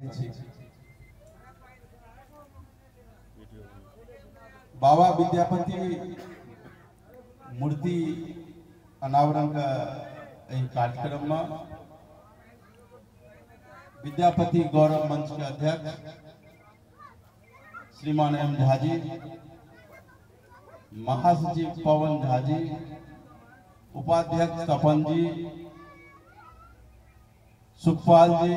छी। बाबा विद्यापति मूर्ति अनावरण के एहि कार्यक्रम में विद्यापति गौरव मंच के अध्यक्ष श्रीमान एम झा जी, महासचिव पवन झा जी, उपाध्यक्ष तपन जी, सुखपाल जी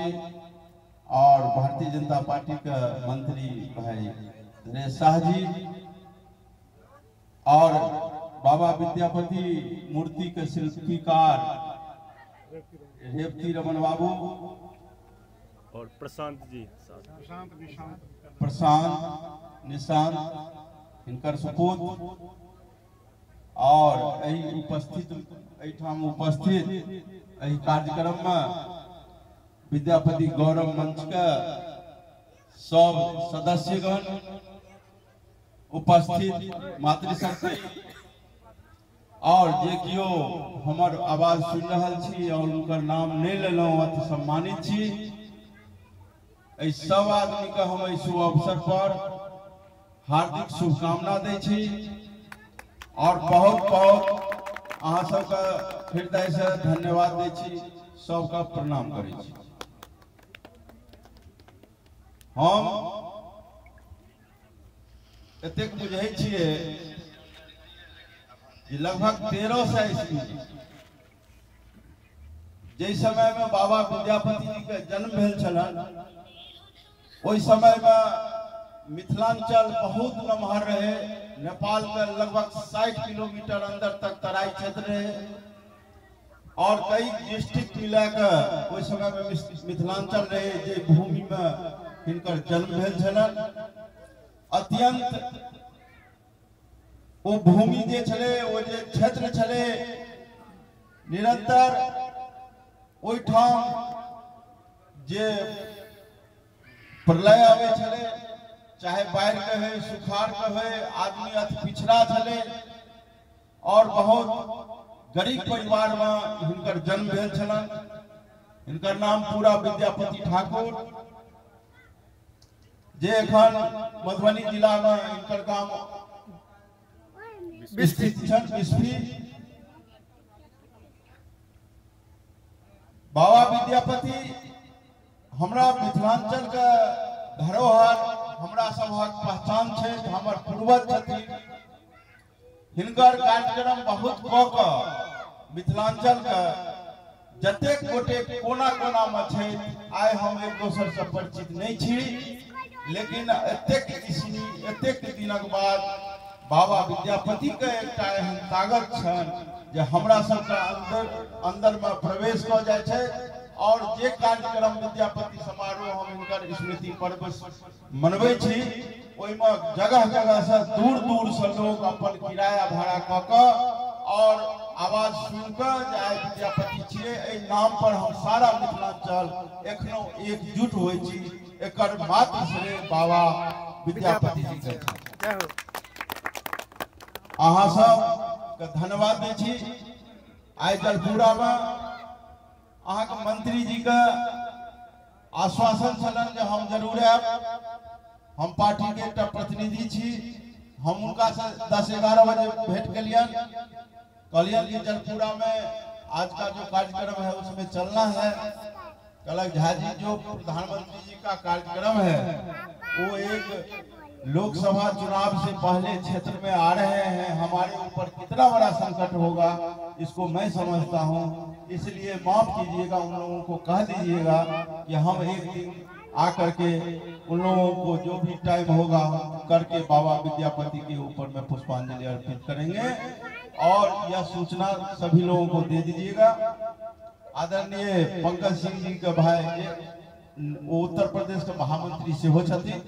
और भारतीय जनता पार्टी के मंत्री भाई धनेश शाह जी और बाबा विद्यापति मूर्ति के शिल्पीकार रेवती रमन बाबू और प्रशांत जी, प्रशांत निशांत हिनकर सुपुत्र और एहि उपस्थित एहिठाम उपस्थित एहि कार्यक्रम में विद्यापति गौरव मंच के सब सदस्यगण, उपस्थित मातृशक्ति और जे कियो हमर आवाज सुन रहल छी और उनकर नाम नहीं लेलहुँ अति सम्मानित छी। एहि सब आदमी के हम एहि शुभ अवसर पर हार्दिक शुभकामना दै छी और बहुत बहुत अहाँ सबके हृदय से धन्यवाद दै छी, सबका प्रणाम करै छी। हम एतेक बुझै छियै जे लगभग 1300 ईस्वी जाहि समय में बाबा विद्यापति जी के जन्म भेल छलनि ओहि समय में मिथिलांचल बहुत नमहर रहे। नेपाल के लगभग 60 किलोमीटर अंदर तक तराई क्षेत्र रहे और कई डिस्ट्रिक्ट मिलाकर ओहि समय में मिथिलांचल रहे जे भूमि में हिनकर जन्म भेल छलनि। अत्यंत वो भूमि जे छलै, वो जे क्षेत्र छलै, निरंतर ओहिठाम जे प्रलय आबै छलै, चाहे बाढ़ि के होय, सुखाड़ के होय, आदमी अति पिछड़ा छलै और बहुत गरीब परिवार में हिनकर जन्म भेल छलनि। हिनकर नाम पूरा विद्यापति ठाकुर, जे एखन मधुबनी जिला में हिनकर गाम स्थित छनि, बिस्फी। बाबा विद्यापति हमरा मिथिलांचल के धरोहर, हमरा सबहक पहचान छै, हमर पूर्वज छथिन। हिनकर कार्यक्रम बहुत कऽ कऽ मिथिलांचल के जतेक गोटे कोना कोना में छै, आइ हम एक दोसर से परिचित नहीं छी, लेकिन एतेक ईस्वी एतेक दिनक बाद बाबा विद्यापति के एकटा एहन ताकत छनि जे हमरा सबके अंदर अंदर में प्रवेश कऽ जाइ छै और जे कार्यक्रम विद्यापति समारोह हम हिनकर स्मृति पर्व मनबै छी ओहिमे जगह जगह से दूर दूर से लोग अपन किराया भाड़ा कऽ कऽ और आवाज सुनि कऽ जे आइ विद्यापति छियै, एहि नाम पर हम सारा मिथिलांचल एखनो एकजुट होइ छी। एकर मात्र श्रेय बाबा विद्यापति जी के छनि। अहाँ सबके धन्यवाद दै छी। आइ जलपुरा में अहाँके मंत्री जी के आश्वासन छलनि जे हम जरूर आयब। हम पार्टी के एकटा प्रतिनिधि छी, हम हुनका से 10-11 बजे भेंट केलियनि, कहलियनि कि जलपुरा में आज का जो कार्यक्रम है उसमें चलना है। कहलक झा जी जो प्रधानमंत्री जी का कार्यक्रम है वो एक लोकसभा चुनाव से पहले क्षेत्र में आ रहे हैं, हमारे ऊपर कितना बड़ा संकट होगा इसको मैं समझता हूं, इसलिए माफ कीजिएगा, उन लोगों को कह दीजिएगा कि हम एक दिन आकर के उन लोगों को जो भी टाइम होगा करके बाबा विद्यापति के ऊपर में पुष्पांजलि अर्पित करेंगे और यह सूचना सभी लोगों को दे दीजिएगा। आदरणीय पंकज सिंह जी के भाई वो उत्तर प्रदेश के महामंत्री सेहो छथिन,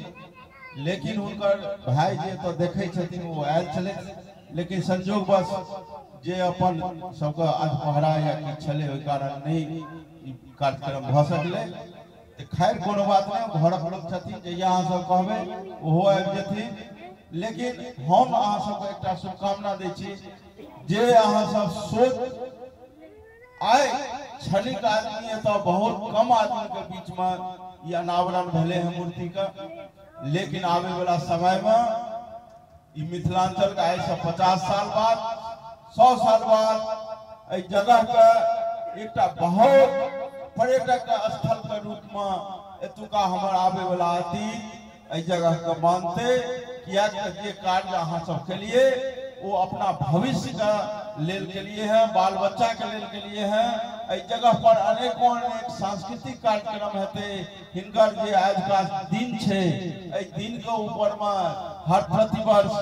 लेकिन हुनकर भाई जे तो देखे छथिन वो आयल छलै, लेकिन संजोगवश जे अपन सबके अधपहरा या किछु छलै ओहि कारण नहीं कार्यक्रम भऽ सकलै। तऽ खैर कोनो बात नहीं, घरक लोक छथिन, जहिया अहाँ सब कहबै ओहो आबि जेथिन। लेकिन हम अहाँ सबके एकटा शुभकामना दै छी जे अहाँ सब सोच आइ क्षणिक आदमी एतऽ बहुत कम आदमी के बीच में ई अनावरण भेलै हँ मूर्ति के, लेकिन आबे वाला समय में ई मिथिलांचल के आइ से 50 साल बाद 100 साल बाद एहि जगह के एकटा बहुत पर्यटक स्थल के रूप में एतुका हमर आबे वाला अतीत एहि जगह के मानते, किया जे कार्य अहाँ सब के लिए वो अपना भविष्य का लेल के लिए है, बाल बच्चा के लेल के लिए है। एहि जगह पर अनेकों अनेक सांस्कृतिक कार्यक्रम हेतै। हिनकर जे आज का दिन छै, एहि दिन के ऊपर में हर प्रतिवर्ष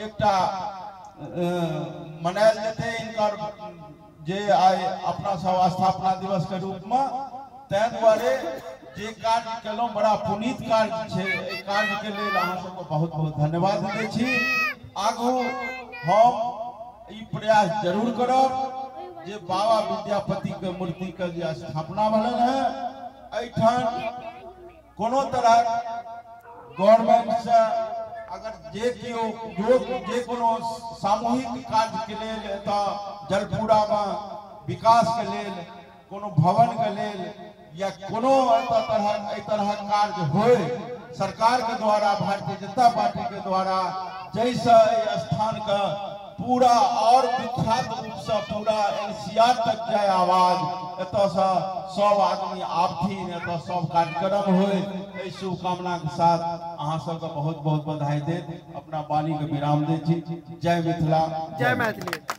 एकटा मनायल जेतै हिनकर जे आइ अपना सब स्थापना दिवस के रूप में। ताहि दुआरे जे कार्य केलहुँ बड़ा पुनीत कार्य छै। एहि कार्य के लेल अहाँ सबके बहुत बहुत धन्यवाद दै छी। आगू हम ई प्रयास जरूर करब जे बाबा विद्यापति के मूर्ति के जे स्थापना भेलनि हेँ, एहिठाम कोनो तरह गवर्नमेंट से अगर जे केओ जे कोनो सामूहिक कार्य के लेल एतऽ जलपुरा में विकास के लेल कोनो भवन के लेल या कोनो एहि तरह कार्य होय सरकार के द्वारा, भारतीय जनता पार्टी के द्वारा, जैसे एहि स्थान के पूरा और विख्यात रूप से पूरा एनसीआर तक जाए आवाज, एतऽ से सब आदमी आबथिन, एतऽ सब कार्यक्रम होय, एहि शुभकामना के साथ अहाँ सबके बहुत बहुत बधाई देत अपना वाणी के विराम दै छी। जय मिथिला, जय मैथिली।